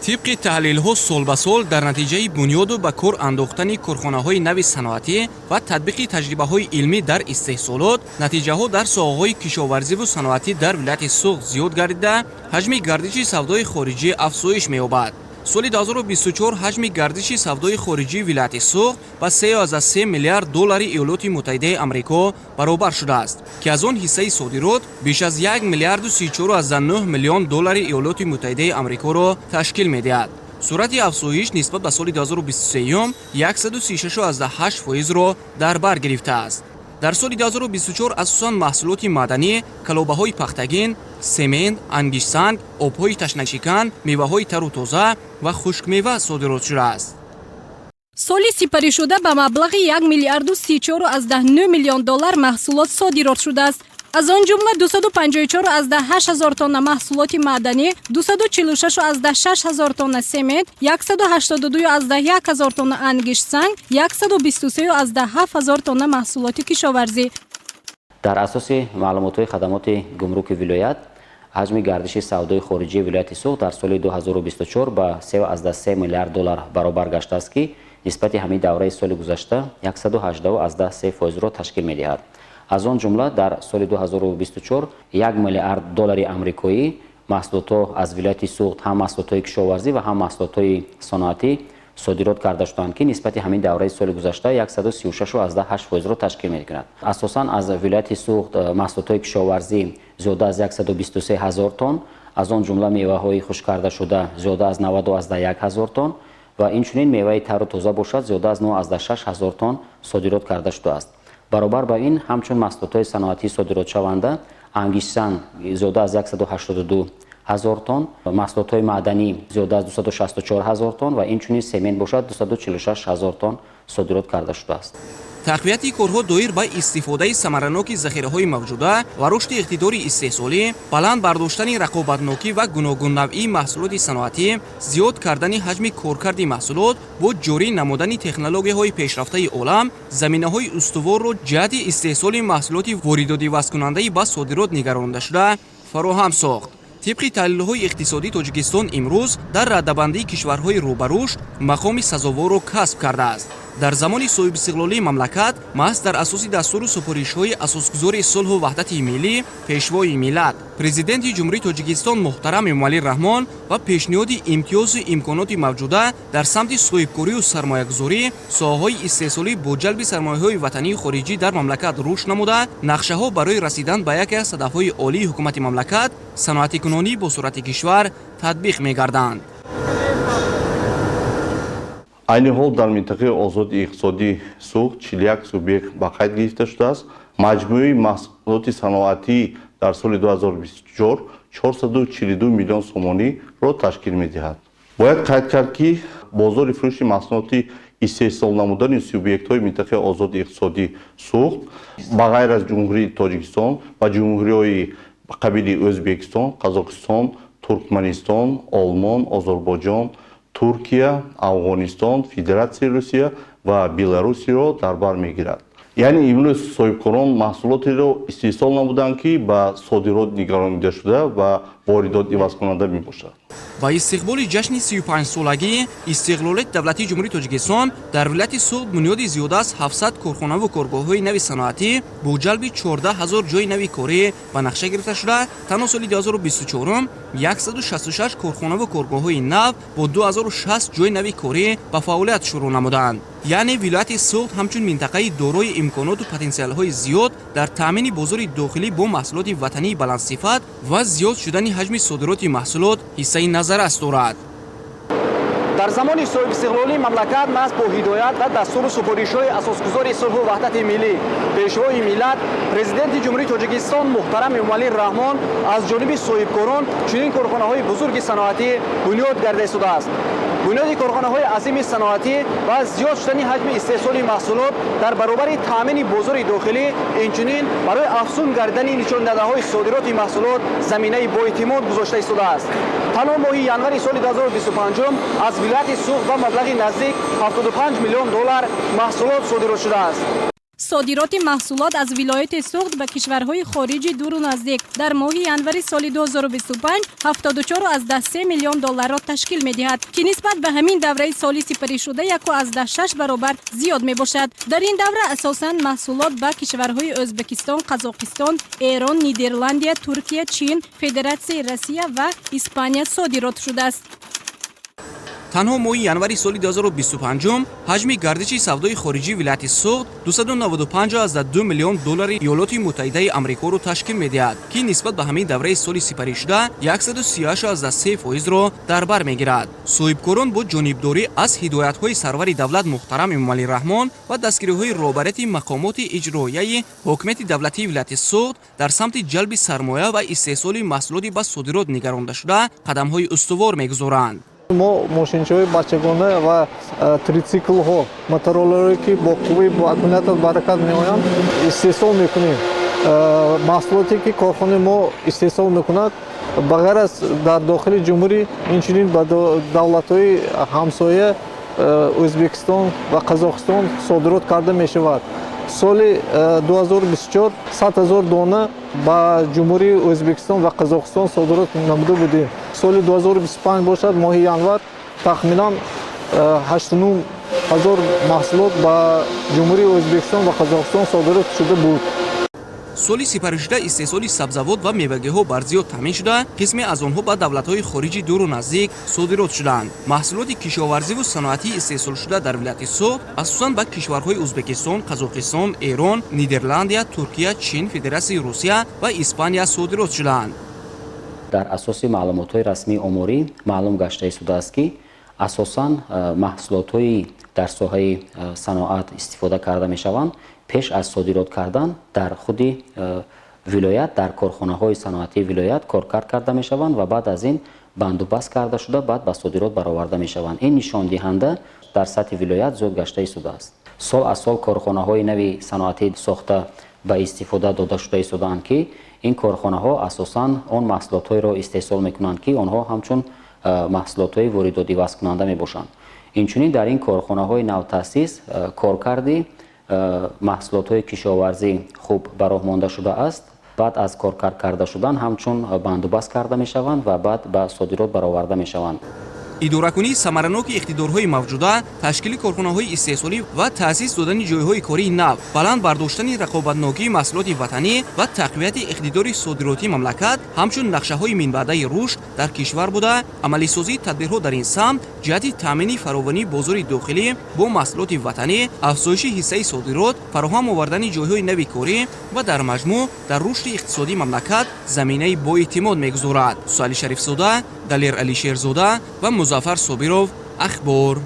Тибқи таҳлилҳо, сол ба сол дар натиҷаи бунёду ба кор андохтани корхонаҳои нави саноатӣ ва татбиқи таҷрибаҳои илмӣ дар истеҳсолот, натиҷаҳо дар соҳаҳои кишоварзиву саноатӣ дар вилояти Суғд зиёд гардида, ҳаҷми гардиши савдои хориҷӣ афзоиш меёбад. Соли 2024 ҳаҷми гардиши савдои хориҷии вилояти Суғд ба 3,3 миллиард доллари Иёлоти Муттаҳидаи Амрико баробар шудааст, ки аз он ҳиссаи содирот беш аз 1 миллиарду 34,9 миллион доллари Иёлоти Муттаҳидаи Амрикоро ташкил медиҳад. Суръати афзоиш нисбат ба соли 2023 136,8 фоизро дар бар гирифтааст. Дар соли 2024 асосан маҳсулоти маъданӣ, калобаҳои пахтагин, семент, ангиштсанг, обҳои ташнашикан, меваҳои тару тоза ва хушкмева содирот шудааст. Соли сипаришуда ба маблағи 1 миллиарду 34,9 миллион доллар маҳсулот содирот шудааст. Аз он ҷумла 254,8 ҳазор тонна маҳсулоти маъданӣ, 246,6 ҳазор тонна семент, 182,1 ҳазор тонна ангиштсанг, 123,7 ҳазор тонна маҳсулоти кишоварзӣ. Дар асоси маълумотҳои хадамоти гумруки вилоят, ҳаҷми гардиши савдои хориҷии вилояти Суғд дар соли 2024 ба 3,3 миллиард доллар баробар гаштааст, ки нисбати ҳамин давраи соли гузашта 118,3 фоизро ташкил медиҳад. Аз он ҷумла дар соли 2024 1 миллиард доллари амрикоӣ маҳсулотҳо аз вилояти Суғд, ҳам маҳсулотҳои кишоварзӣ ва ҳам маҳсулотҳои саноатӣ, содирот карда шуданд, ки нисбати ҳамин давраи соли гузашта 136,8 фоизро ташкил мекунад. Асосан аз вилояти Суғд маҳсулотҳои кишоварзӣ зиёда аз 123 ҳазор тонн, аз он ҷумла меваҳои хушккардашуда зиёда аз 90,1 ҳазор тонн ва инчунин меваи тару тоза бошад, зиёда аз 9,6 ҳазор тонн содирот карда шудааст. Баробар ба ин, ҳамчун маҳсулотҳои саноатии содиротшаванда ангиштсанг зиёда аз 182 ҳазор тонн, маҳсулотҳои маъданӣ зиёда аз 264 ҳазор тонн ва инчунин семент бошад, 246 ҳазор тонн содирот карда шудааст. Тақвияти корҳо доир ба истифодаи самараноки захираҳои мавҷуда ва рушди иқтидори истеҳсолӣ, баланд бардоштани рақобатнокӣ ва гуногуннавъии маҳсулоти саноатӣ, зиёд кардани ҳаҷми коркарди маҳсулот бо ҷорӣ намудани технологияҳои пешрафтаи олам заминаҳои устуворро ҷиҳати истеҳсоли маҳсулоти воридотивазкунандаи ба содирот нигарондашуда фароҳам сохт. Тибқи таҳлилҳои иқтисодӣ, Тоҷикистон имрӯз дар радабандии кишварҳои рӯбарушд мақоми сазоворро касб кардааст. Дар замони соҳибистиқлолии мамлакат, маҳз дар асоси дастуру супоришҳои асосгузори сулҳу ваҳдати миллӣ, Пешвои миллат, Президенти Ҷумҳурии Тоҷикистон муҳтарам Эмомалӣ Раҳмон ва пешниҳоди имтиёзу имконоти мавҷуда дар самти соҳибкорию сармоягузорӣ, соҳаҳои истеҳсолӣ бо ҷалби сармояҳои ватанию хориҷӣ дар мамлакат рушд намуда, нақшаҳо барои расидан ба яке аз ҳадафҳои олии ҳукумати мамлакат, саноатикунонии босуръати кишвар, татбиқ мегарданд. Айни ҳол дар минтақаи озоди иқтисодии Суғд 41 субъект ба қайд гирифта шудааст. Маҷмӯи маҳсулоти саноатӣ дар соли 2024 442 миллион сомониро ташкил медиҳад. Бояд қайд кард, ки бозори фурӯши маҳсулоти истеҳсол намудани субъектҳои минтақаи озоди иқтисодии Суғд ба ғайр аз Ҷумҳурии Тоҷикистон ва ҷумҳуриҳои қабили Ӯзбекистон, Қазоқистон, Туркманистон, Олмон, Озарбойҷон, Туркия, Афғонистон, Федератсияи Русия ва Беларусиро дар бар мегирад. Яъне имрӯз соҳибкорон маҳсулотеро истеҳсол намуданд, ки ба содирот нигаронида шуда ва воридот ивазкунанда мебошад. Ба истиқболи ҷашни 35-солагии истиқлолияти давлатии Ҷумҳурии Тоҷикистон дар вилояти Суғд бунёди зиёда аз 700 корхонаву коргоҳҳои нави саноатӣ бо ҷалби 14 ҳазор ҷойи нави корӣ ба нақша гирифта шуда, танҳо соли 2024 166 корхонаву коргоҳҳои нав бо 2060 ҷойи нави корӣ ба фаъолият шурӯъ намуданд. Яъне вилояти Суғд ҳамчун минтақаи дорои имконоту потенсиалҳои зиёд дар таъмини бозори дохилӣ бо маҳсулоти ватании баландсифат ва зиёд шудани ҳаҷми содироти маҳсулот ҳиссаи назаррас дорад. Дар замони соҳибистиқлолии мамлакат, маҳз бо ҳидоят ва дастуру супоришҳои асосгузори сулҳу ваҳдати миллӣ, Пешвои миллат, Президенти Ҷумҳурии Тоҷикистон муҳтарам Эмомалӣ Раҳмон, аз ҷониби соҳибкорон чунин корхонаҳои бузурги саноатӣ бунёд гарда истодааст. Бунёди корхонаҳои азими саноатӣ ва зиёд шудани ҳаҷми истеҳсоли маҳсулот дар баробари таъмини бозори дохилӣ, инчунин барои афзун гардидани нишондиҳандаҳои содироти маҳсулот заминаи боэътимод гузошта истодааст. Танҳо моҳи январи соли 2025 аз вилояти Суғд ба маблағи наздик 75 миллион доллар маҳсулот содирот шудааст. Содироти маҳсулот аз вилояти Суғд ба кишварҳои хориҷи дуру наздик дар моҳи январи соли 2025 74,3 миллион долларро ташкил медиҳад, ки нисбат ба ҳамин давраи соли сипаришуда 1,6 баробар зиёд мебошад. Дар ин давра асосан маҳсулот ба кишварҳои Ӯзбекистон, Қазоқистон, Эрон, Нидерландия, Туркия, Чин, Федератсияи Россия ва Испания содирот шудааст. Танҳо моҳи январи соли 2025 ҳаҷми гардиши савдои хориҷии вилояти Суғд 295,2 миллион доллари Иёлоти Муттаҳидаи Амрикоро ташкил медиҳад, ки нисбат ба ҳамин давраи соли сипаришуда 138,3 фоизро дар бар мегирад. Соҳибкорон бо ҷонибдорӣ аз ҳидоятҳои сарвари давлат муҳтарам Эмомалӣ Раҳмон ва дастгириҳои роҳбарияти мақомоти иҷроияи ҳокимияти давлатии вилояти Суғд дар самти ҷалби сармоя ва истеҳсоли маҳсулоти ба содирот нигарондашуда қадамҳои устувор мегузоранд. Мо мошинчаҳои бачагона ва трициклҳо, мотороллерое, ки бо қувваи бо аккумулятор ба ҳаракат меоянд, истеҳсол мекунем. Маҳсулоте, ки корхонаи мо истеҳсол мекунад, ба ғайр аз дар дохили ҷумҳурӣ, инчунин ба давлатҳои ҳамсоя, Ӯзбекистон ва Қазоқистон, содирот карда мешавад. Соли 2024 100 000 дона ба Ҷумҳурии Ӯзбекистон ва Қазоқистон содирот намуда будем. Соли 2025 бошад, моҳи январ тахминан 8 ҳазор маҳсулот ба Ҷумҳурии Ӯзбекистон ва Қазоқистон содирот шуда буд. Соли сипаришуда истеҳсоли сабзавот ва мевагиҳо барзиёд таъмин шуда, қисме аз онҳо ба давлатҳои хориҷи дуру наздик содирот шуданд. Маҳсулоти кишоварзиву саноатии истеҳсолшуда дар вилояти Суғд асосан ба кишварҳои Ӯзбекистон, Қазоқистон, Эрон, Нидерландия, Туркия, Чин, Федератсияи Русия ва Испания содирот шуданд. Дар асоси маълумотҳои расмии оморӣ маълум гашта истодааст, ки асосан маҳсулотҳои дар соҳаи саноат истифода карда мешаванд, пеш аз содирот кардан дар худи вилоят, дар корхонаҳои саноатии вилоят коркард карда мешаванд ва баъд аз ин бандубаст карда шуда, баъд ба содирот бароварда мешаванд. Ин нишондиҳанда дар сатҳи вилоят зиёд гашта истодааст. Сол аз сол корхонаҳои нави саноатӣ сохта, ба истифода дода шуда истодаанд, ки ин корхонаҳо асосан он маҳсулотҳоеро истеҳсол мекунанд, ки онҳо ҳамчун маҳсулотҳои воридотивазкунанда мебошанд. Инчунин дар ин корхонаҳои навтаъсис коркарди маҳсулотҳои кишоварзӣ хуб ба роҳ монда шудааст. Баъд аз коркард карда шудан ҳамчун бандубаст карда мешаванд ва баъд ба содирот бароварда мешаванд. Идоракунии самараноки иқтидорҳои мавҷуда, ташкили корхонаҳои истеҳсолӣ ва таъсис додани ҷойҳои кории нав, баланд бардоштани рақобатнокии маҳсулоти ватанӣ ва тақвияти иқтидори содиротии мамлакат ҳамчун нақшаҳои минбаъдаи рушд дар кишвар буда, амалисозии тадбирҳо дар ин самт ҷиҳати таъмини фаровонии бозори дохилӣ бо маҳсулоти ватанӣ, афзоиши ҳиссаи содирот, фароҳам овардани ҷойҳои нави корӣ ва дар маҷмӯъ дар рушди иқтисодии мамлакат заминаи боэътимод мегузорад. Суали Шарифзода, Далер Алишерзода ва Музаффар Собиров, Ахбор.